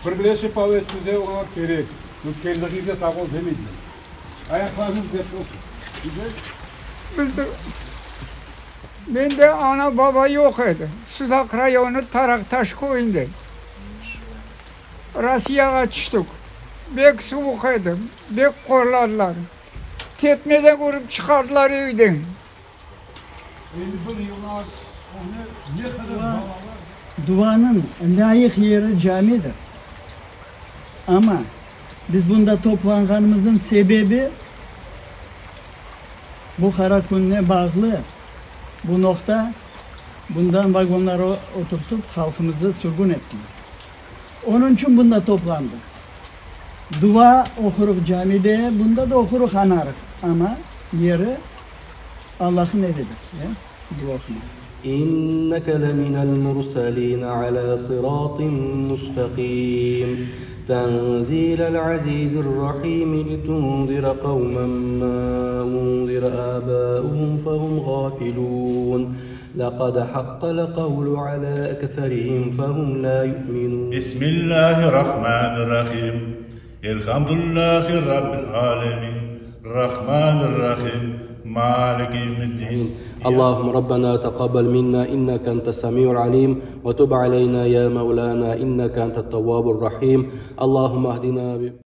Birleşip al etmese oña kerek. Keldigiñizge sağ ol demeydiler. Ayaqlarıñız dep olsun. Güzel. Bizde mende ana-baba yoq edi. Sudaq rayonı Taraqtaş köyünde. Rossiyağa tüştik. Bek suvuq edi, bek qorladılar. Tepmeden urıp çıqardılar evden. 51 yıllar onı ne qadar balalar. Duanıñ lâyıq yeri camidir. Amma biz bunda toplanğanımıznıñ sebebi bu qara künne bağlı bu noqta, bundan vagonlara oturtıp halqımızı sürgün ettiler. Onıñ içün bunda toplandıq. Dua oqurıq camide, bunda da oqurıq, añarıq, amma yeri Allahnıñ evidir, ya, dua oqumaq. İnneke leminel murselin ala sıratın mustaqim Tenzilel azizir rahim Litunzira qavmen ma unzira abauhum fehum gafilun Laqad haqqal qavlu ala ekserihim fehum la yu'minun. Bismillahirrahmanirrahim. Elhamdülillahi Rabbil alemin. Rahmanirrahim. Maliki yevmiddin. Allahümme Rabbena teqabbel minna inneke entes semiul alim ve tub aleyna ya mevlana inneke entet tevvabur rahim. Allahümme ehdina bi.